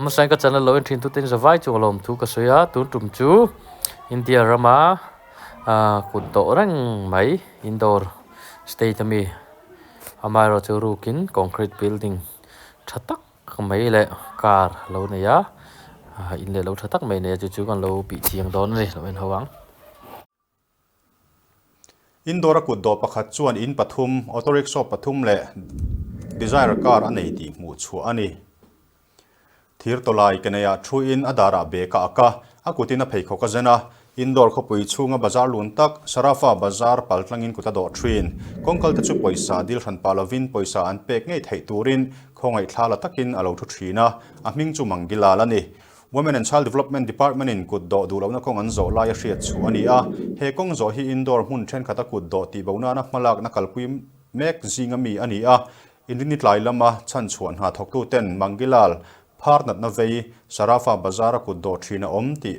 Hmasain ka channel lo en thin tute in zavai chung a lawmthu ka sawi a, tun tum chu India rama ah kut tawh reng mai Indore state ami amaherawhchu rukin concrete building tha tak mai leh car lo nei a, ah in leh lo tha tak mai a nei a chu chu kan lo bih chiang dawn a ni lo en ho ang. Indore-a kutdawh pakhat chuan in pathum, auto rickshaw pathum leh Dzire car a nei tih hmuh chhuah a ni. Thir tawlai ke neiah thuin a darah bag a ak a, a kutin a pheikhawk a zen a. Indore khawpui chhunga bazar lun tak, Sarafa Bazar pal tlangin kut a dawh thin. Kawngkal te chu pawisa dil hran pah lovin pawisa an pek ngei theih turin khawngaihthla la takin a lo thu thin a, a hming chu Mangilal a ni. Women and Child Development Department in kut dawh duh lohna kawng an zawh lai a hriat chhuah a ni a. He kawng zawh hi indoor hmun thenkhat a kut dawh tih bo nana hmalakna kalpui mek zinga mi a ni a. Inrini tlai lama chhanchhuah hna thawktu ten Mangilal phar natna vei Sarafa Bazar a kut dawh thin a awm tih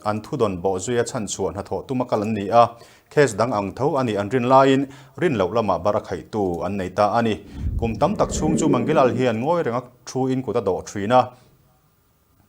an thudawn bawh zuia chhanchhuah hnathawh tuma kal an ni a. Case dang ang tho a nih an rin laiin rin loh lamah bar a khaihtu an nei ta a ni. Kum tam tak chhung chu Mangilal hian ngawi renga thu in kut a dawh thin a.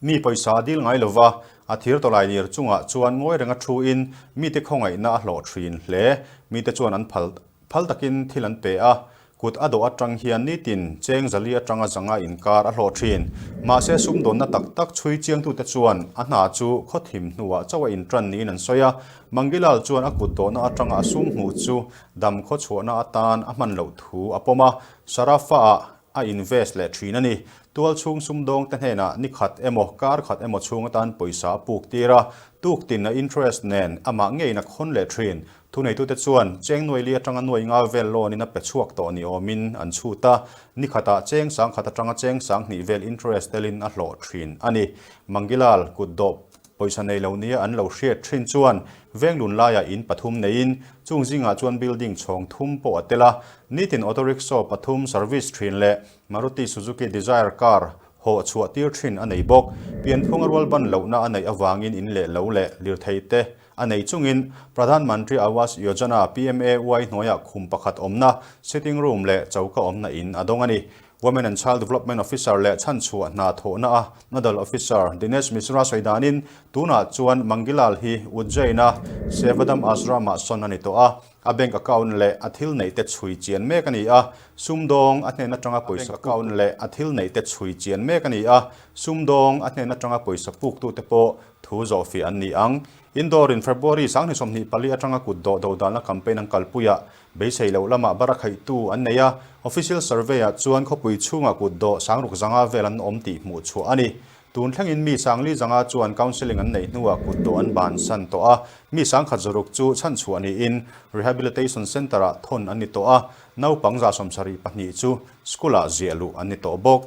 Mi pawisa a dil ngai lova, a thir tawlai lir chungah chuan ngawi renga thuin mite khawngaihna a hlawh thin hle. Mite chuan an phal phal takin thil an pe a, kut a dawh atang hian nitin cheng zali atanga zanga inkar a hlawh thin. Mahse sumdawnna tak tak chhui chiangtute chuan a hna chu khawthim hnuah chauh a intan niin an sawi a, Mangilal chuan a kut dawhna atanga a sum hmuh chu dam khawchhuahna atan a hman loh thu a pawm a, Sarafa-ah a invest leh thin a ni. Tual chhung sumdawngte hnenah ni khat emaw, kar khat emaw chhung atan pawisa a puk tir a, tuk tin a interest nen amah ngeiin a khawn leh thin. Thuneitute chuan cheng nuai li atanga nuai nga vel loan in a pe chhuak tawh ni awmin an chhut a, ni khatah cheng sang khat atanga cheng sang hnih vel interest telin a hlawh thin a ni. Mangilal kutdawh Pawisa nei lo nia an lo hriat thin chuan Venglun laiah in pathum neiin chung zingah chuan building chhawng thum pawh a tel a, nitin auto rickshaw pathum service thin leh Maruti Suzuki Dzire car hawh chhuah tir thin a nei bawk. Pianphunga rual ban lohna a neih avangin in leh lo leh lirthei te a nei chungin Pradhan Mantri Awas Yojana, PMAY, hnuaiah khum pakhat awmna, sitting room leh choka awmna in a dawng a ni. Women and Child Development Officer leh chhanchhuah hna thawhna a Nodal Officer Dinesh Mishra sawi danin tunah chuan Mangilal hi Ujjain-a Sevadam Ashram-ah sawn a ni tawh a, a bank account leh a thil neih te chhui chian mek a ni a, sumdawng a hnen atanga pawisa account leh a thil neih te chhui chian mek a ni a, sumdawng a hnen atanga pawisa puktute pawh thu zawhfiah an ni ang. Indore in February 2024 atanga kut dawh dodalna campaign an kalpuiah Beisei loh lamah bar a khaihtu an nei a, official survey ah chuan khawpui chhungah kut dawh sangruk zanga vel an awm tih hmuh chhuah a ni. Tun thlengin mi sangli zanga chuan counselling an neih hnuah kut dawh an bansan tawh a, mi sangkhat zaruk chu chhanchhuah niin rehabilitation centre ah thawn an ni tawh a, naupang 72 chu school ah ziah luh an ni tawh bawk.